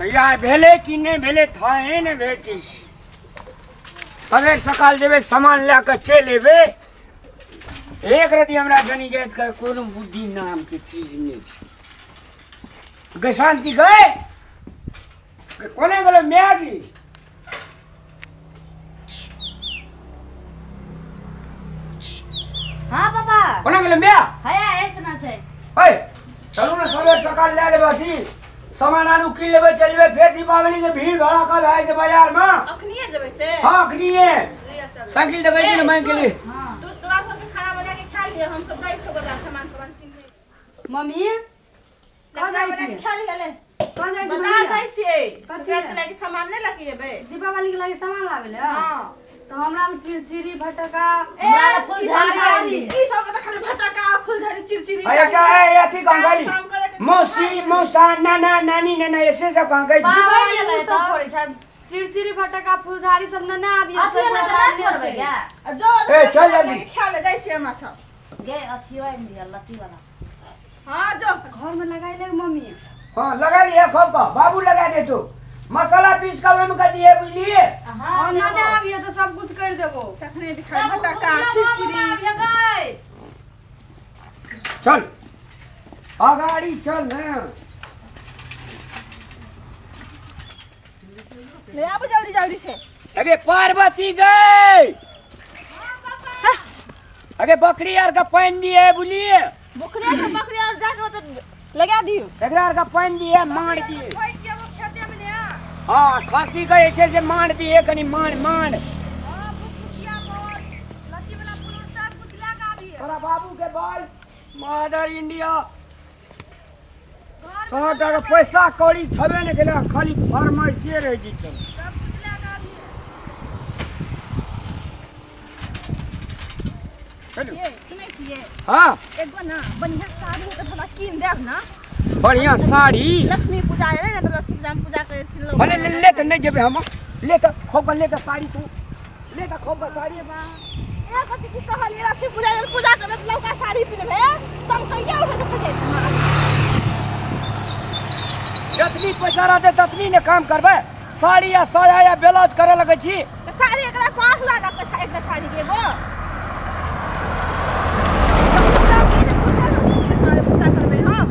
या भेले कि नहि भेले थाहे ने भेटै छै। सबेर सकाल जेबै सामान लए कऽ चलि एबै। एक रति हमरा जनी जाइत के कोनो बुद्धि नाम के चीज नहि छै। गै शान्ति गै कोने गेलै मैगी? हाँ पापा कोने गेलै my? हया ऐसना छै। ओए चलू ने सबेर सकाल लए लेबै अथी सामान आलू कीन लेबै चल जेबै। फेर दीपावली के भीड़ भड़ाका भए जेतै बाजार में। अखनिए जेबै से? हाँ अखनिए। साइकिल तऽ गई ने मांगि के लिए। हां तोरा सबके खाना बना के खा लिय, हम सब जाइ छौ बाजार सामान तमान कीन ले। मम्मी कहाँ जाइ छियै? खा लिय ले। कहाँ जाइ छियै? बाजार जाइ छियै, संक्रांति लागी सामान नै लके जेबै? दीपावली के लागी सामान लाबै ले? हां। तो हमरा में चिरचिरी भटका फुलझड़ी ई सब के त खाली भटका फुलझड़ी चिरचिरी। अरे क्या है अथी कहाँ गई मौसी मौसा नाना नानी नाना ऐसे सब कहाँ गई? दीपावली सब फोड़ै छै चिरचिरी भटका फुलझड़ी सब ना ना अभी सब करबै जो ए चल जल्दी खा ले जाइ छियै हमरा सब गे अथी वाला दिया लत्ती वाला। हां जो घर में लगाई ले मम्मी। हां लगा लिए खूब का बाबू लगा दे तू मसाला पीस कर हम कर दिए बुझलिए। हां ना ना अभी तो सब कुछ कर देबो। चखने भी खाई भटका चिरचिरी। चल अगाड़ी चल ना ले आबो जल्दी जल्दी से। अरे पार्वती गई। अरे बकरी यार का पानी दिए बुझलिए। बकरी का बकरी और जाके तो लगा दियो। एकरा आर का पानी दिए मार दिए। हां खांसी का ऐसे से मार दिए कनी मार मार। हां बुकिया बोल लत्ती वाला पुलुर सब कुछ लगा दिए। तोरा बाबू के बाल मदर इंडिया सब टाका पैसा कौड़ी छबे ने केला खाली फरमाइशे रह जी सब। सब कुछ लगा दिए। चलू ये सुनै छियै? हां एगो ना बढ़िया साड़ी त हमरा कीन देब ना। बढ़िया साड़ी लक्ष्मी पूजा है ना, तो लक्ष्मी पूजा में पूजा करे थिन लोग। भले ले त नहीं जेबे हम ले त खोब ले त साड़ी तू ले त खोब साड़ी। ए कथि की कहलियै लक्ष्मी पूजा पूजा करबे त लौका साड़ी पिन्हबे चमकैया उठे से खजे। जतनी पैसा रहते ततनी ने काम करबे। साड़ी या साया या ब्लाउज करे लगे छी। साड़ी एकरा 5 लाख पैसा एकटा साड़ी देबो। पूजा करबे हम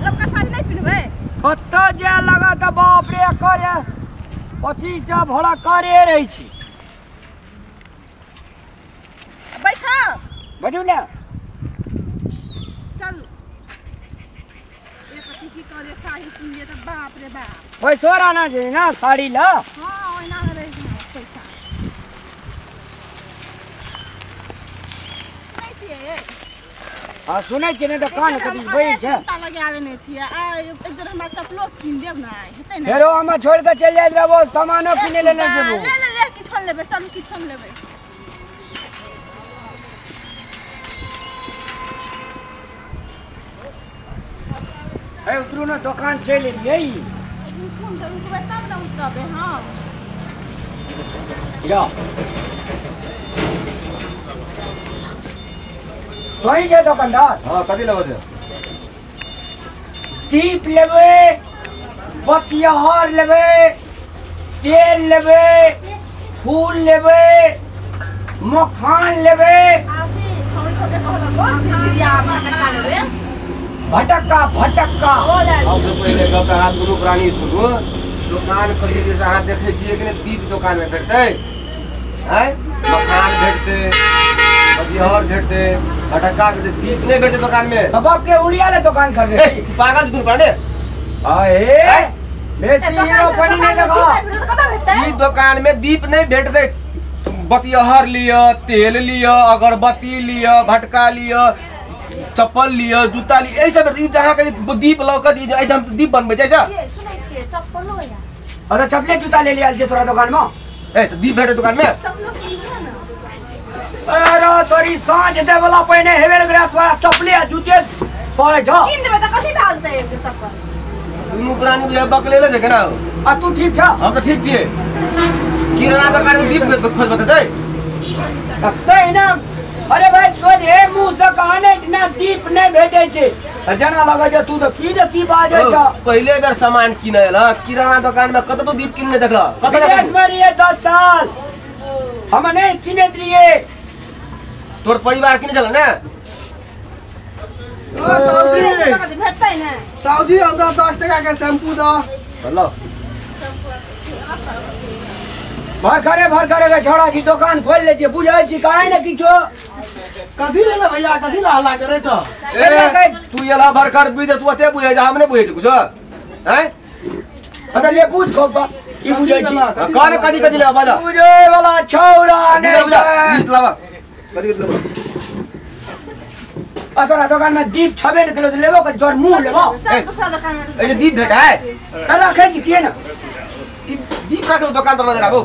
लौका साड़ी नहीं पिन्हबे। कतऽ जाय लगा त बाप रे करे 25 टा भोड़ा करे रहै छी। बैठा बैठू ने चल। ए कथि की करे साड़ी किनलिए त बाप रे बाप पैसो रहना चाहिए ना साड़ी ला। हां ओइना रहे पैसा नहीं छियै। हां सुनै छियै ने त कान कथि बैठ छै। जूता लगा लेने छियै आ एक जोड़ हमरा चप्पलो कीन देब ना हेतै ने? फेरो हम छोड़ के चलि जाइत रहबो सामानो किने ले ले जेबो। ले ले ले किछो लेबै चलू किछो लेबै। ए उतरू ना दुकान चलि एलियै। रुकू त रुकबै तब ना उतरबै। हां जा तोही छै दुकानदार? हां कथि लेबै छै? दीप लेबै बतियार लेबै तेल लेबै फूल लेबै मखान लेबै। आथी छोड़ी सबके कहलक चिड़िया भटका लेबै भटक्का भटक्का। सबसे पहिले गप अहाँ दुनू प्राणी सुनू। दुकान कथी जे अहाँ देखै छियै कि नहि दीप दुकान में भेटतै हैं मखान भेटतै बतियार भेटतै भटक्का भेटतै दीप नहीं भेटतै दुकान में। बाप के उड़िया ले दुकान कर ले पागल दुनू प्राणी। अहे बेसी हीरो पानी नहीं लगा। ई दुकान में दीप नहीं भेटतै। बतियार लिअ तेल लिअ अगरबत्ती लिअ भटका लिअ चप्पल लिअ जूता लिअ एहि सब ई जहाँ के दीप लऽ के एहि हम दीप बनबै छै जा। सुनै छियै चप्पलो या? अरे चप्पले जूता ले लिया जे तोरा दुकान में। ए त दीप भेटै दुकान में? चप्पलो किनबै ना। अरे तोरी साँझ दे वाला पहिने हेबे लगरा तोरा चप्पले आ जूते पड़े जा। किन देबै त कथि भए जेतै एगो चप्पल? दुनू प्राणी बुझा बकले ले छै ना। आ तू ठीक छ? हम त ठीक छियै। किराना दुकान में दीप खोज बतेतै तै ना। अरे भाई सोझे मुँह से कहने ना दीप नहीं भेटै छै। जना लगे जे तू तो की ने की बाजे छ। पहिले बेर सामान किने ल किराना दुकान में कत तो दीप किनने देखल कत विदेश में रहिए 10 साल हम नहीं किने दिए। तोर परिवार किने चल ने साउजी भेटतै ने साउजी हमरा 10 टका के शैम्पू the लो भर करे के छोड़ा जी दुकान खोल ले जे बुझै छी काहे ने किछो कथी ले भैया कथी ला हल्ला करे छ। ए तू एला भर कर बुझ तू ओते बुझै जा हम नै बुझै छी कुछो हैं अगर ये पूछ खोबा की बुझै छी कौन कथी कथी ले बाजा बुझै वाला छौड़ा ने लिस्ट लावा कथी कथी लेबो आ तोरा दुकान में दीप छबे ने किलो लेबो के तोर मुंह लेबो दूसरा दुकान में ए जे दीप भेटाय त रखै छी के न ई दीप राखल दुकान पर नजर आबो।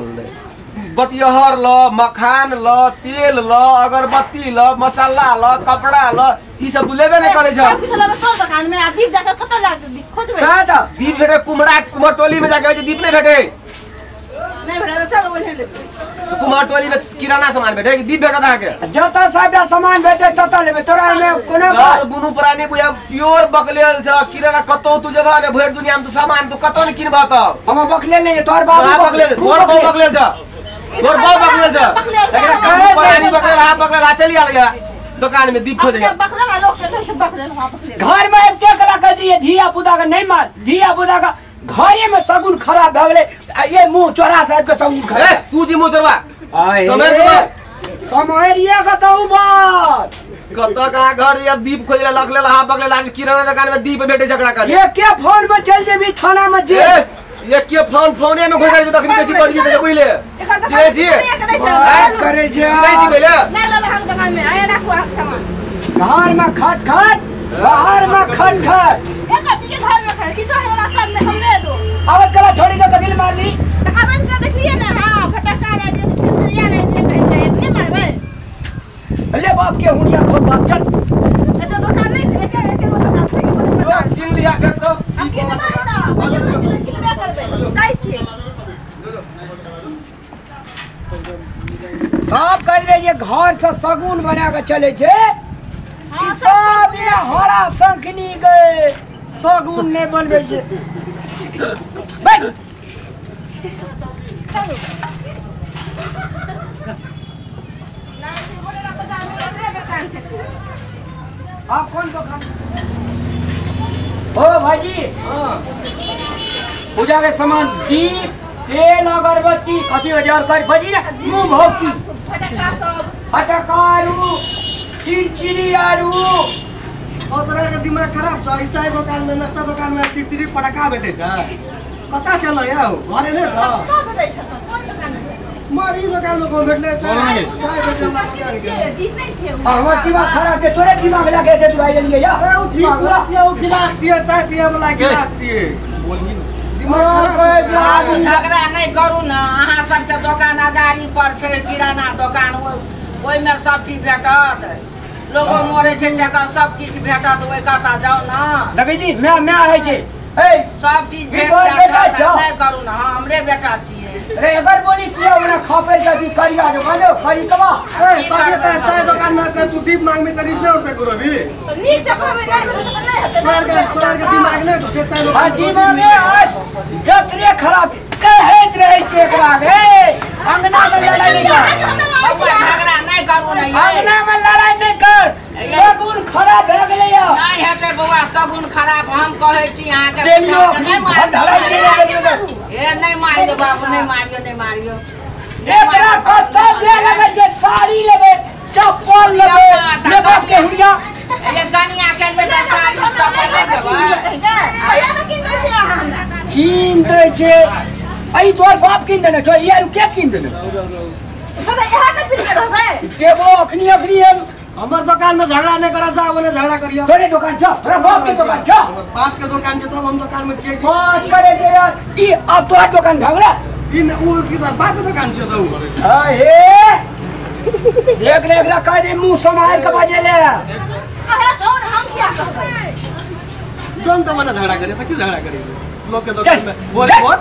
बतियहर ल मखान ल तेल ल अगरबत्ती ल मसाला ल कपड़ा ल ई सब तू लेबे नै करै छ। सब कुछ लेबे तोर दुकान में आ दीप जाके कत जाके खोजबे सादा दीप भेटे कुमरा कुमरटोली में जाके जे दीप नै भेटे नै भेटे त चल ओहे लेबे। तो कुमरटोली में किराना सामान भेटे कि दीप भेटत अहाँ के जता सबटा सामान भेटे तता लेबे तोरा में कोनो बात दुनु प्राणी बुझा प्योर बकलेल छ किराना कतौ तू जेबा ने भरि दुनिया में तू सामान तू कतौ ने किनबा त हम बकलेल नै तोर बाबू बकलेल तोर बाबू बकलेल छ तोर बाबू बकलेल छ एकरा काहे प्राणी बकलेल हाथ बकलेल आ चली आल गया दुकान में दीप खोज गया बकलेल लोग के घर से बकलेल हां बकलेल घर में आबिते कला कर दिए धिया पुता के नहीं मार धिया पुता का घरे में सगुन खराब भऽ गेलै ये मुंह चोरा साहब के सगुन खराब। तू जी मुंह चोरवा समर के समरिया के तू बात कत का घर या दीप खोजले लगले हां बगले लाग किराना दुकान में दीप भेटे झगड़ा कर ये के फोन में चल जेबी थाना में जे ये के फोन फोने में घुसा जे तखनी बेसी बदली दे बुझले जी जी बात करे जे जी पहिले नै लेबै हम दुकान में आया राखू अहाँ सामान घर में खट खट बाहर में खट खट एक आदमी के घर में खट किछो हेला सब में हमरे दोष आवत कला छोड़ी के कदिल मार ली त आबन के देखलिए ना हां फटका रे जे छिड़छिड़िया रे जे कहै छै एतने मारबै ले बाप के हुनिया खो बाप चल एते दुकान नै छै एके एके गो दुकान छै कि कोनो बाजार किन लिया कर तो हम किनबै त किनबे करबै जाइ छी बाप कर रे ये घर से सगुन बना के चले छे ई सब ये हरा शंखनी गए सगुन नै बनबै छे बैठ चलू नहीं बोले ना बाजार में एकरे दुकान छै। आप कौन दुकान ओ भाईजी पूजा के सामान दीप तेल अगरबत्ती कथी हजार कर बजी ना मुंह भौकी फटका सब फटकारू चिरचिरी आरू और तोरा के दिमाग खराब छ ई चाय दुकान में नाश्ता दुकान में चिरचिरी पटका भेटे छ कता से ल या घरे नै छ कता भेटै छ कोन दुकान में मार ई दुकान में कोन भेटले चाय चाय बेचे वाला दुकान के दीप नै छै हमर दिमाग खराब छै तोरे दिमाग लगे दे तू आइल या ए उ दीप छियै उ गिलास छियै चाय पिए वाला गिलास छियै बोलही दिमाग झगड़ा नहीं करू ना अहाँ सबके दोकान अगाड़ी पर छै किराना दोकान ओहिमे सब चीज भेटत लोगो मरे छै तकर सब किछु भेटत ओहि कता जाउ ना देखै छी मैं मैं है छै ए सब चीज भेट जायत नहीं करू ना हां हमरे बेटा छियै अरे अगर बोली किया ओना खापर का भी करिया जो मानो करी कबा ए तबे त चाय दुकान में के तू दीप मांग में त रिस नै उठते गुरु भी नीक से कहबै नै नहि हेतै तोरा के दिमाग नै छौ चाय दुकान हां दिमाग में आज जतरे खराब कहैत रहै छै एकरा गे अंगना में लड़ाई नहीं कर झगड़ा नहीं करू ना अंगना में लड़ाई नहीं कर सगुन खराब भए गेलै या नहीं हेतै बौआ सगुन खराब हम कहै छी अहाँ के देलियो घर धराई देलियो ए नहीं मारियो बाबू नहीं मारियो नहीं मारियो एकरा कत दे लगे जे साड़ी लेबे चप्पल लेबे ले बाप के हुनिया ए कनिया के लिए साड़ी चप्पल नहीं देबै भैया ने किन दै छै अहाँ हमरा किन दै छै अई तोर बाप किन देने छौ यार के किन देने सदा इहा के पिन के रहबै देबो अखनी अखनी हमर दुकान में झगड़ा नहीं करा जा ओने झगड़ा करियो तोरे दुकान छ तोरा बाप के दुकान छ बाप के दुकान छ तब हम दुकान में छियै बात करे जे यार ई अब तोरा दुकान झगड़ा ई उ की बाप के दुकान छ त उ हां हे देख ले एकरा कह दे मुंह समार के बाजे ले अहे कौन हम किया कहबै जोन त मने झगड़ा करे त की झगड़ा करे लोग के दुकान में बोल बोल